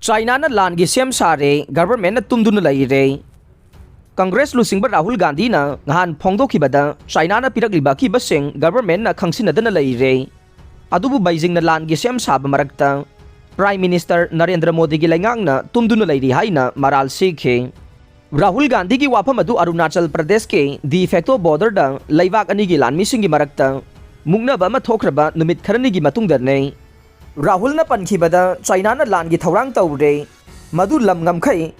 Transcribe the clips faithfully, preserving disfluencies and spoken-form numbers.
ꯆꯥꯏꯅꯥꯅ ꯂꯥꯟꯒꯤ ꯁꯦꯝ ꯁꯥꯔꯦ, ꯒꯚꯔꯟꯃꯦꯟꯠꯅ ꯇꯨꯝꯗꯨꯅ ꯂꯩꯔꯦ꯫ ꯀꯪꯒ꯭ꯔꯦꯁ ꯂꯨꯆꯤꯡꯕ ꯔꯥꯍꯨꯜ ꯒꯥꯟꯙꯤꯅ ꯉꯍꯥꯟ ꯐꯣꯡꯗꯣꯛꯈꯤꯕꯗ ꯆꯥꯏꯅꯥꯅ ꯄꯤꯔꯛꯂꯤꯕ ꯑꯀꯤꯕꯁꯤꯡ ꯒꯚꯔꯟꯃꯦꯟꯠꯅ ꯈꯪꯁꯤꯟꯅꯗꯅ ꯂꯩꯔꯦ꯫ ꯑꯗꯨꯕꯨ ꯕꯩꯖꯤꯡꯅ ꯂꯥꯟꯒꯤ ꯁꯦꯝ ꯁꯥꯕ ꯃꯔꯛꯇ ꯄ꯭ꯔꯥꯏꯝ ꯃꯤꯅꯤꯁꯇꯔ ꯅꯔꯦꯟꯗ꯭ꯔ ꯃꯣꯗꯤꯒꯤ ꯂꯩꯉꯥꯛꯅ ꯇꯨꯝꯗꯨꯅ ꯂꯩꯔꯤ ꯍꯥꯏꯅ ꯃꯔꯥꯜ ꯁꯤꯈꯤ꯫ ꯔꯥꯍꯨꯜ ꯒꯥꯟꯙꯤꯒꯤ ꯋꯥꯐꯝ ꯑꯗꯨ ꯑꯔꯨꯅꯥꯆꯜ ꯄ꯭ꯔꯗꯦꯁꯀꯤ ꯗꯤ ꯐꯦꯛꯇꯣ ꯕꯣꯔꯗꯔꯗ ꯂꯩꯕꯥꯛ ꯑꯅꯤꯒꯤ ꯂꯥꯟꯃꯤꯁꯤꯡꯒꯤ ꯃꯔꯛꯇ ꯃꯨꯛꯅꯕ ꯑꯃ ꯊꯣꯛꯈ꯭ꯔꯕ ꯅꯨꯃꯤꯠ ꯈꯔꯅꯤꯒꯤ ꯃꯇꯨꯡꯗꯅꯤ꯫ ꯔꯥꯍꯨꯜꯅ ꯄꯟꯈꯤꯕꯗ ꯆꯥꯏꯅꯥꯅ ꯂꯥꯟꯒꯤ ꯊꯧꯔꯥꯡ ꯇꯧꯔꯦ꯫ ꯃꯗꯨ ꯂꯝ ꯉꯝꯈꯩ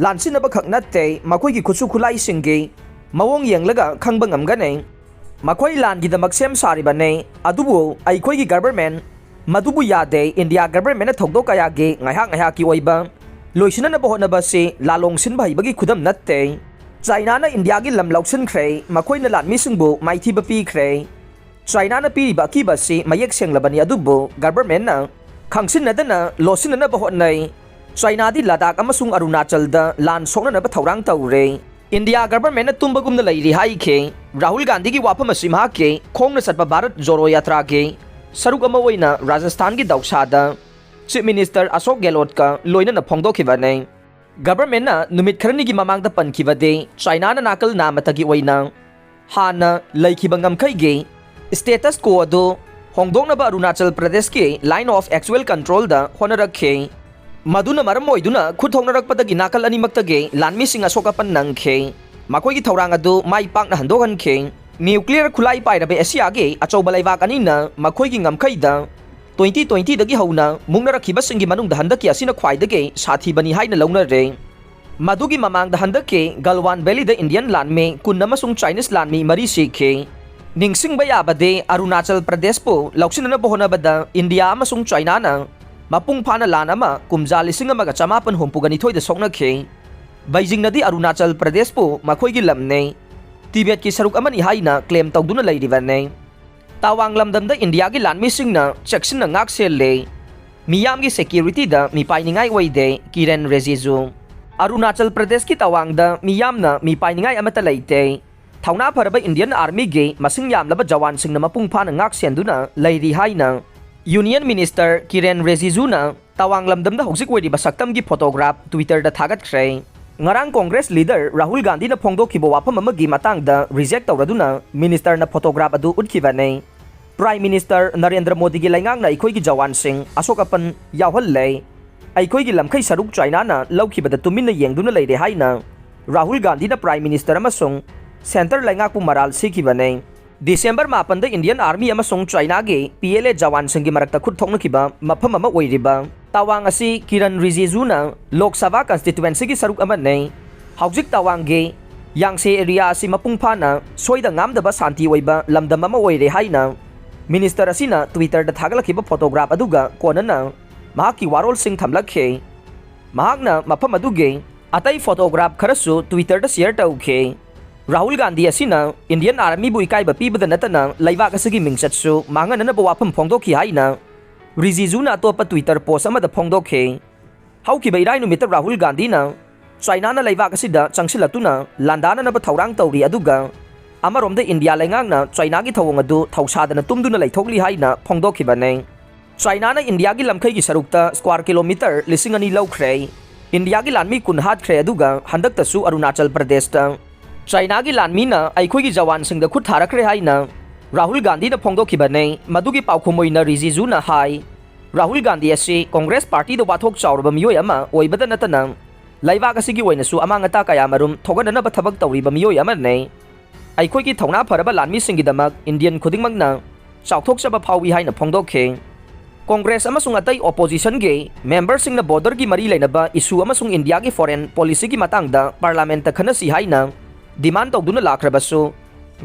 ꯂꯥꯟꯁꯤꯟꯅꯕꯈꯛ ꯅꯠꯇꯦ, ꯃꯈꯣꯏꯒꯤ ꯈꯨꯠꯁꯨ ꯈꯨꯠꯂꯥꯏꯁꯤꯡꯒꯤ ꯃꯑꯣꯡ ꯌꯦꯡꯂꯒ ꯈꯪꯕ ꯉꯝꯒꯅꯤ꯫ ꯃꯈꯣꯏ ꯂꯥꯟꯒꯤꯗꯃꯛ ꯁꯦꯝ ꯁꯥꯔꯤꯕꯅꯤ, ꯑꯗꯨꯕꯨ ꯑꯩꯈꯣꯏꯒꯤ ꯒꯚꯔꯟꯃꯦꯟꯠ ꯃꯗꯨꯕꯨ ꯌꯥꯗꯦ꯫ ꯏꯟꯗꯤꯌꯥ ꯒꯚꯔꯟꯃꯦꯟꯠꯅ ꯊꯧꯗꯣꯛ ꯀꯌꯥꯒꯤ ꯉꯥꯏꯍꯥꯛ ꯉꯥꯏꯍꯥꯛꯀꯤ ꯑꯣꯏꯕ ꯂꯣꯏꯁꯤꯟꯅꯅꯕ ꯍꯣꯠꯅꯕ ꯑꯁꯤ ꯂꯥꯂꯣꯡ ꯁꯤꯟꯕ ꯍꯩꯕꯒꯤ ꯈꯨꯗꯝ ꯅꯠꯇꯦ꯫ ꯆꯥꯏꯅꯥꯅ ꯏꯟꯗꯤꯌꯥꯒꯤ ꯂꯝ ꯂꯧꯁꯤꯟꯈ꯭ꯔꯦ, ꯃꯈꯣꯏꯅ ꯂꯥꯟꯃꯤꯁꯤꯡꯕꯨ ꯃꯥꯏꯊꯤꯕ ꯄꯤꯈ꯭ꯔꯦ꯫ ꯆꯥꯏꯅꯥꯅ ꯄꯤꯔꯤꯕ ꯑꯀꯤꯕ ꯑꯁꯤ ꯃꯌꯦꯛ ꯁꯦꯡꯂꯕꯅꯤ, ꯑꯗꯨꯕꯨ ꯒꯚꯔꯟꯃꯦꯟꯠꯅ ꯈꯪꯁꯤꯟꯅꯗꯅ ꯂꯣꯠꯁꯤꯟꯅꯅꯕ ꯍꯣꯠꯅꯩ꯫ ꯆꯥꯏꯅꯥꯗꯤ ꯂꯗꯥꯈ ꯑꯃꯁꯨꯡ ꯑꯔꯨꯅꯥꯆꯜꯗ ꯂꯥꯟ ꯁꯣꯛꯅꯅꯕ ꯊꯧꯔꯥꯡ ꯇꯧꯔꯦ꯫ ꯏꯟꯗꯤꯌꯥ ꯒꯚꯔꯟꯃꯦꯟꯠꯅ ꯇꯨꯝꯕꯒꯨꯝꯅ ꯂꯩꯔꯤ ꯍꯥꯏꯈꯤ꯫ ꯔꯥꯍꯨꯜ ꯒꯥꯟꯙꯤꯒꯤ ꯋꯥꯐꯝ ꯑꯁꯤ ꯃꯍꯥꯛꯀꯤ ꯈꯣꯡꯅ ꯆꯠꯄ ꯚꯥꯔꯠ ꯖꯣꯔꯣ ꯌꯥꯇ꯭ꯔꯥꯒꯤ ꯁꯔꯨꯛ ꯑꯃ ꯑꯣꯏꯅ ꯔꯥꯖꯁꯊꯥꯟꯒꯤ ꯗꯧꯁꯥꯗ ꯆꯤꯐ ꯃꯤꯅꯤꯁꯇꯔ ꯑꯁꯣꯛ ꯒꯦꯍꯂꯣꯠꯀ ꯂꯣꯏꯅꯅ ꯐꯣꯡꯗꯣꯛꯈꯤꯕꯅꯤ꯫ ꯒꯚꯔꯟꯃꯦꯟꯠꯅ ꯅꯨꯃꯤꯠ ꯈꯔꯅꯤꯒꯤ ꯃꯃꯥꯡꯗ ꯄꯟꯈꯤꯕꯗꯤ ꯆꯥꯏꯅꯥꯅ ꯅꯥꯀꯜ ꯅꯥꯃꯇꯒꯤ ꯑꯣꯏꯅ ꯍꯥꯟꯅ ꯂꯩꯈꯤꯕ ꯉꯝꯈꯩꯒꯤ status quo ꯑꯗꯨ ꯍꯣꯡꯗꯣꯛꯅꯕ ꯑꯔꯨꯅꯥꯆꯜ ꯄ꯭ꯔꯗꯦꯁꯀꯤ line of actual controlꯗ ꯍꯣꯠꯅꯔꯛꯈꯤ꯫ ꯃꯗꯨꯅ ꯃꯔꯝ ꯑꯣꯏꯗꯨꯅ ꯈꯨꯠ ꯊꯣꯛꯅꯔꯛꯄꯗꯒꯤ ꯅꯥꯀꯜ ꯑꯅꯤꯃꯛꯇꯒꯤ ꯂꯥꯟꯃꯤꯁꯤꯡ ꯑꯁꯣꯛ ꯑꯄꯟ ꯅꯪꯈꯤ꯫ ꯃꯈꯣꯏꯒꯤ ꯊꯧꯔꯥꯡ ꯑꯗꯨ ꯃꯥꯏ ꯄꯥꯛꯅ ꯍꯟꯗꯣꯛꯍꯟꯈꯤ꯫ Nuclear ꯈꯨꯠꯂꯥꯏ ꯄꯥꯏꯔꯕ ꯑꯦꯁꯤꯌꯥꯒꯤ ꯑꯆꯧꯕ ꯂꯩꯕꯥꯛ ꯑꯅꯤꯅ ꯃꯈꯣꯏꯒꯤ ꯉꯝꯈꯩꯗ twenty twentyꯗꯒꯤ ꯍꯧꯅ ꯃꯨꯛꯅꯔꯛꯈꯤꯕꯁꯤꯡꯒꯤ ꯃꯅꯨꯡꯗ ꯍꯟꯗꯛꯀꯤ ꯑꯁꯤꯅ ꯈ꯭ꯋꯥꯏꯗꯒꯤ ꯁꯥꯊꯤꯕꯅꯤ ꯍꯥꯏꯅ ꯂꯧꯅꯔꯦ꯫ ꯃꯗꯨꯒꯤ ꯃꯃꯥꯡꯗ ꯍꯟꯗꯛꯀꯤ ꯒꯜꯋꯥꯟ ꯚꯦꯂꯤꯗ ꯏꯟꯗꯤꯌꯟ ꯂꯥꯟꯃꯤ ꯀꯨꯟ ꯑꯃꯁꯨꯡ ꯆꯥꯏꯅꯤꯁ ꯂꯥꯟꯃꯤ ꯃꯔꯤ ꯁꯤꯈꯤ꯫ ꯅꯤꯡꯁꯤꯡꯕ ꯌꯥꯕꯗꯤ, ꯑꯔꯨꯅꯥꯆꯜ ꯄ꯭ꯔꯗꯦꯁꯄꯨ ꯂꯧꯁꯤꯟꯅꯅꯕ ꯍꯣꯠꯅꯕꯗ ꯏꯟꯗꯤꯌꯥ ꯑꯃꯁꯨꯡ ꯆꯥꯏꯅꯥꯅ ꯃꯄꯨꯡ ꯐꯥꯅ ꯂꯥꯟ ꯑꯃ ꯀꯨꯝꯖꯥ ꯂꯤꯁꯤꯡ ꯑꯃꯒ ꯆꯃꯥꯄꯟ ꯍꯨꯝꯐꯨꯒ ꯅꯤꯊꯣꯏꯗ ꯁꯣꯛꯅꯈꯤ꯫ ꯕꯩꯖꯤꯡꯅꯗꯤ ꯑꯔꯨꯅꯥꯆꯜ ꯄ꯭ꯔꯗꯦꯁꯄꯨ ꯃꯈꯣꯏꯒꯤ ꯂꯝꯅꯤ, ꯇꯤꯕꯦꯠꯀꯤ ꯁꯔꯨꯛ ꯑꯃꯅꯤ ꯍꯥꯏꯅ claim ꯇꯧꯗꯨꯅ ꯂꯩꯔꯤꯕꯅꯤ꯫ ꯇꯥꯋꯥꯡ ꯂꯝꯗꯝꯗ ꯏꯟꯗꯤꯌꯥꯒꯤ ꯂꯥꯟꯃꯤꯁꯤꯡꯅ ꯆꯦꯛꯁꯤꯟꯅ ꯉꯥꯛ ꯁꯦꯜꯂꯦ꯫ ꯃꯤꯌꯥꯝꯒꯤ securityꯗ ꯃꯤꯄꯥꯏꯅꯤꯡꯉꯥꯏ ꯑꯣꯏꯗꯦ, ꯀꯤꯔꯦꯟ ꯔꯤꯖꯤꯖꯨ꯫ ꯑꯔꯨꯅꯥꯆꯜ ꯄ꯭ꯔꯗꯦꯁꯀꯤ ꯇꯥꯋꯥꯡꯗ ꯃꯤꯌꯥꯝꯅ ꯃꯤꯄꯥꯏꯅꯤꯡꯉꯥꯏ ꯑꯃꯠꯇ ꯂꯩꯇꯦ꯫ ꯊꯧꯅꯥ ꯐꯔꯕ ꯏꯟꯗꯤꯌꯟ ꯑꯥꯔꯃꯤꯒꯤ ꯃꯁꯤꯡ ꯌꯥꯝꯂꯕ ꯖꯋꯥꯟꯁꯤꯡꯅ ꯃꯄꯨꯡ ꯐꯥꯅ ꯉꯥꯛ ꯁꯦꯟꯗꯨꯅ ꯂꯩꯔꯤ ꯍꯥꯏꯅ ꯌꯨꯅꯤꯌꯟ ꯃꯤꯅꯤꯁꯇꯔ ꯀꯤꯔꯦꯟ ꯔꯤꯖꯤꯖꯨꯅ ꯇꯋꯥꯡ ꯂꯝꯗꯝꯗ ꯍꯧꯖꯤꯛ ꯑꯣꯏꯔꯤꯕ ꯁꯛꯇꯝꯒꯤ photograph Twitter-ꯗ ꯊꯥꯒꯠꯈ꯭ꯔꯦ꯫ ꯉꯔꯥꯡ Congress leader ꯔꯥꯍꯨꯜ ꯒꯥꯟꯙꯤꯅ ꯐꯣꯡꯗꯣꯛꯈꯤꯕ ꯋꯥꯐꯝ ꯑꯃꯒꯤ ꯃꯇꯥꯡꯗ reject ꯇꯧꯔꯗꯨꯅ minister-ꯅ photograph ꯑꯗꯨ ꯎꯠꯈꯤꯕꯅꯤ꯫ Prime Minister ꯅꯔꯦꯟꯗ꯭ꯔ ꯃꯣꯗꯤꯒꯤ ꯂꯩꯉꯥꯛꯅ ꯑꯩꯈꯣꯏꯒꯤ ꯖꯋꯥꯟꯁꯤꯡ ꯑꯁꯣꯛ ꯑꯄꯟ ꯌꯥꯎꯍꯜꯂꯦ꯫ ꯑꯩꯈꯣꯏꯒꯤ ꯂꯝꯈꯩ ꯁꯔꯨꯛ ꯆꯥꯏꯅꯥꯅ ꯂꯧꯈꯤꯕꯗ ꯇꯨꯃꯤꯟꯅ ꯌꯦꯡꯗꯨꯅ ꯂꯩꯔꯦ ꯍꯥꯏꯅ ꯔꯥꯍꯨꯜ ꯒꯥꯟꯙꯤꯅ Prime Minister ꯑꯃꯁꯨꯡ centre ꯂꯩꯉꯥꯛꯄꯨ ꯃꯔꯥꯜ ꯁꯤꯈꯤꯕꯅꯤ꯫ December ꯃꯥꯄꯟꯗ Indian Army ꯑꯃꯁꯨꯡ ꯆꯥꯏꯅꯥꯒꯤ P L A ꯖꯋꯥꯟꯁꯤꯡꯒꯤ ꯃꯔꯛꯇ ꯈꯨꯠ ꯊꯣꯛꯅꯈꯤꯕ ꯃꯐꯝ ꯑꯃ ꯑꯣꯏꯔꯤꯕ ꯇꯋꯥꯡ ꯑꯁꯤ ꯀꯤꯔꯟ ꯔꯤꯖꯤꯖꯨꯅ Lok Sabha constituency-ꯒꯤ ꯁꯔꯨꯛ ꯑꯃꯅꯤ꯫ ꯍꯧꯖꯤꯛ ꯇꯋꯥꯡꯒꯤ ꯌꯥꯡꯁꯦ area ꯑꯁꯤ ꯃꯄꯨꯡ ꯐꯥꯅ ꯁꯣꯏꯗ ꯉꯥꯝꯗꯕ ꯁꯥꯟꯇꯤ ꯑꯣꯏꯕ ꯂꯝꯗꯝ ꯑꯃ ꯑꯣꯏꯔꯦ ꯍꯥꯏꯅ minister ꯑꯁꯤꯅ Twitter-ꯗ ꯊꯥꯒꯠꯂꯛꯈꯤꯕ photograph ꯑꯗꯨꯒ ꯀꯣꯟꯅꯅ ꯃꯍꯥꯛꯀꯤ ꯋꯥꯔꯣꯜꯁꯤꯡ ꯊꯝꯂꯛꯈꯤ꯫ ꯃꯍꯥꯛꯅ ꯃꯐꯝ ꯑꯗꯨꯒꯤ ꯑꯇꯩ photograph ꯈꯔꯁꯨ Twitter-ꯗ share ꯇꯧꯈꯤ꯫ ꯔꯥꯍꯨꯜ ꯒꯥꯟꯙꯤ ꯑꯁꯤꯅ Indian Army-ꯕꯨ ꯏꯀꯥꯏꯕ ꯄꯤꯕꯗ ꯅꯠꯇꯅ ꯂꯩꯕꯥꯛ ꯑꯁꯤꯒꯤ ꯃꯤꯡꯆꯠꯁꯨ ꯃꯥꯡꯍꯟꯅꯅꯕ ꯋꯥꯐꯝ ꯐꯣꯡꯗꯣꯛꯈꯤ ꯍꯥꯏꯅ ꯔꯤꯖꯤꯖꯨꯅ ꯑꯇꯣꯞꯄ Twitter post ꯑꯃꯗ ꯐꯣꯡꯗꯣꯛꯈꯤ꯫ ꯍꯧꯈꯤꯕ ꯏꯔꯥꯏ ꯅꯨꯃꯤꯠꯇ ꯔꯥꯍꯨꯜ ꯒꯥꯟꯙꯤꯅ ꯆꯥꯏꯅꯥꯅ ꯂꯩꯕꯥꯛ ꯑꯁꯤꯗ ꯆꯪꯁꯤꯜꯂꯛꯇꯨꯅ ꯂꯥꯟꯗꯥꯅꯅꯕ ꯊꯧꯔꯥꯡ ꯇꯧꯔꯤ, ꯑꯗꯨꯒ ꯑꯃꯔꯣꯝꯗ ꯏꯟꯗꯤꯌꯥ ꯂꯩꯉꯥꯛꯅ ꯆꯥꯏꯅꯥꯒꯤ ꯊꯧꯑꯣꯡ ꯑꯗꯨ ꯊꯧꯁꯥꯗꯅ ꯇꯨꯝꯗꯨꯅ ꯂꯩꯊꯣꯛꯂꯤ ꯍꯥꯏꯅ ꯐꯣꯡꯗꯣꯛꯈꯤꯕꯅꯤ꯫ ꯆꯥꯏꯅꯥꯅ ꯏꯟꯗꯤꯌꯥꯒꯤ ꯂꯝꯈꯩꯒꯤ ꯁꯔꯨꯛꯇ square kilometre ꯂꯤꯁꯤꯡ ꯑꯅꯤ ꯂꯧꯈ꯭ꯔꯦ꯫ ꯏꯟꯗꯤꯌꯥꯒꯤ ꯂꯥꯟꯃꯤ ꯀꯨꯟ ꯍꯥꯠꯈ꯭ꯔꯦ, ꯑꯗꯨꯒ ꯍꯟꯗꯛꯇꯁꯨ ꯑꯔꯨꯅꯥꯆꯜ ꯄ꯭ꯔꯗꯦꯁꯇ ꯆꯥꯏꯅꯥꯒꯤ ꯂꯥꯟꯃꯤꯅ ꯑꯩꯈꯣꯏꯒꯤ ꯖꯋꯥꯟꯁꯤꯡꯗ ꯈꯨꯠ ꯊꯥꯔꯛꯈ꯭ꯔꯦ ꯍꯥꯏꯅ ꯔꯥꯍꯨꯜ ꯒꯥꯟꯙꯤꯅ ꯐꯣꯡꯗꯣꯛꯈꯤꯕꯅꯤ꯫ ꯃꯗꯨꯒꯤ ꯄꯥꯎꯈꯨꯝ ꯑꯣꯏꯅ ꯔꯤꯖꯤꯖꯨꯅ ꯍꯥꯏ, ꯔꯥꯍꯨꯜ ꯒꯥꯟꯙꯤ ꯑꯁꯤ Congress party-ꯗ ꯋꯥꯊꯣꯛ ꯆꯥꯎꯔꯕ ꯃꯤꯑꯣꯏ ꯑꯃ ꯑꯣꯏꯕꯗ ꯅꯠꯇꯅ ꯂꯩꯕꯥꯛ ꯑꯁꯤꯒꯤ ꯑꯣꯏꯅꯁꯨ ꯑꯃꯥꯡ ꯑꯇꯥ ꯀꯌꯥꯃꯔꯨꯝ ꯊꯣꯛꯍꯟꯅꯅꯕ ꯊꯕꯛ ꯇꯧꯔꯤꯕ ꯃꯤꯑꯣꯏ ꯑꯃꯅꯤ꯫ ꯑꯩꯈꯣꯏꯒꯤ ꯊꯧꯅꯥ ꯐꯔꯕ ꯂꯥꯟꯃꯤꯁꯤꯡꯒꯤꯗꯃꯛ ꯏꯟꯗꯤꯌꯟ ꯈꯨꯗꯤꯡꯃꯛꯅ ꯆꯥꯎꯊꯣꯛꯆꯕ ꯐꯥꯎꯏ ꯍꯥꯏꯅ ꯐꯣꯡꯗꯣꯛꯈꯤ꯫ Congress ꯑꯃꯁꯨꯡ ꯑꯇꯩ opposition-ꯒꯤ member-ꯁꯤꯡꯅ border-ꯒꯤ ꯃꯔꯤ ꯂꯩꯅꯕ issue ꯑꯃꯁꯨꯡ ꯏꯟꯗꯤꯌꯥꯒꯤ foreign policy-ꯒꯤ ꯃꯇꯥꯡꯗ parliament-ꯇ ꯈꯟꯅꯁꯤ ꯍꯥꯏꯅ demand ꯇꯧꯗꯨꯅ ꯂꯥꯛꯈ꯭ꯔꯕꯁꯨ,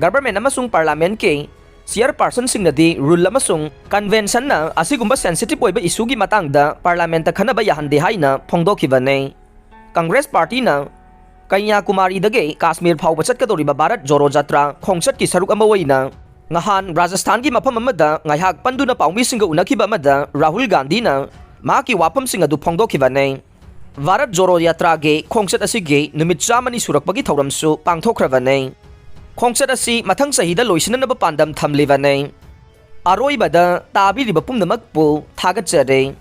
government ꯑꯃꯁꯨꯡ parliament-ꯀꯤ chairperson-ꯁꯤꯡꯅꯗꯤ rule ꯑꯃꯁꯨꯡ convention-ꯅ ꯑꯁꯤꯒꯨꯝꯕ sensitive ꯑꯣꯏꯕ issue-ꯒꯤ ꯃꯇꯥꯡꯗ parliament-ꯇ ꯈꯟꯅꯕ ꯌꯥꯍꯟꯗꯦ ꯍꯥꯏꯅ ꯐꯣꯡꯗꯣꯛꯈꯤꯕꯅꯤ꯫ Congress party-ꯅ ꯀꯟꯌꯥꯀꯨꯃꯥꯔꯤꯗꯒꯤ ꯀꯥꯁꯃꯤꯔ ꯐꯥꯎꯕ ꯆꯠꯀꯗꯧꯔꯤꯕ ꯚꯥꯔꯠ ꯖꯣꯔꯣ ꯖꯥꯇ꯭ꯔꯥ ꯈꯣꯡꯆꯠꯀꯤ ꯁꯔꯨꯛ ꯑꯃ ꯑꯣꯏꯅ ꯉꯍꯥꯟ ꯔꯥꯖꯁꯊꯥꯟꯒꯤ ꯃꯐꯝ ꯑꯃꯗ ꯉꯥꯏꯍꯥꯛ ꯄꯟꯗꯨꯅ ꯄꯥꯎꯃꯤꯁꯤꯡꯒ ꯎꯅꯈꯤꯕ ꯑꯃꯗ ꯔꯥꯍꯨꯜ ꯒꯥꯟꯙꯤꯅ ꯃꯍꯥꯛꯀꯤ ꯋꯥꯐꯝꯁꯤꯡ ꯑꯗꯨ ꯐꯣꯡꯗꯣꯛꯈꯤꯕꯅꯤ꯫ ꯚꯥꯔꯠ ꯖꯣꯔꯣ ꯌꯥꯇ꯭ꯔꯥꯒꯤ ꯈꯣꯡꯆꯠ ꯑꯁꯤꯒꯤ ꯅꯨꯃꯤꯠ ꯆꯥꯝꯃꯅꯤ ꯁꯨꯔꯛꯄꯒꯤ ꯊꯧꯔꯝꯁꯨ ꯄꯥꯡꯊꯣꯛꯈ꯭ꯔꯕꯅꯤ꯫ ꯈꯣꯡꯆꯠ ꯑꯁꯤ ꯃꯊꯪ ꯆꯍꯤꯗ ꯂꯣꯏꯁꯤꯟꯅꯅꯕ ꯄꯥꯟꯗꯝ ꯊꯝꯂꯤꯕꯅꯤ꯫ ꯑꯔꯣꯏꯕꯗ ꯇꯥꯕꯤꯔꯤꯕ ꯄꯨꯝꯅꯃꯛꯄꯨ ꯊꯥꯒꯠꯆꯔꯤ꯫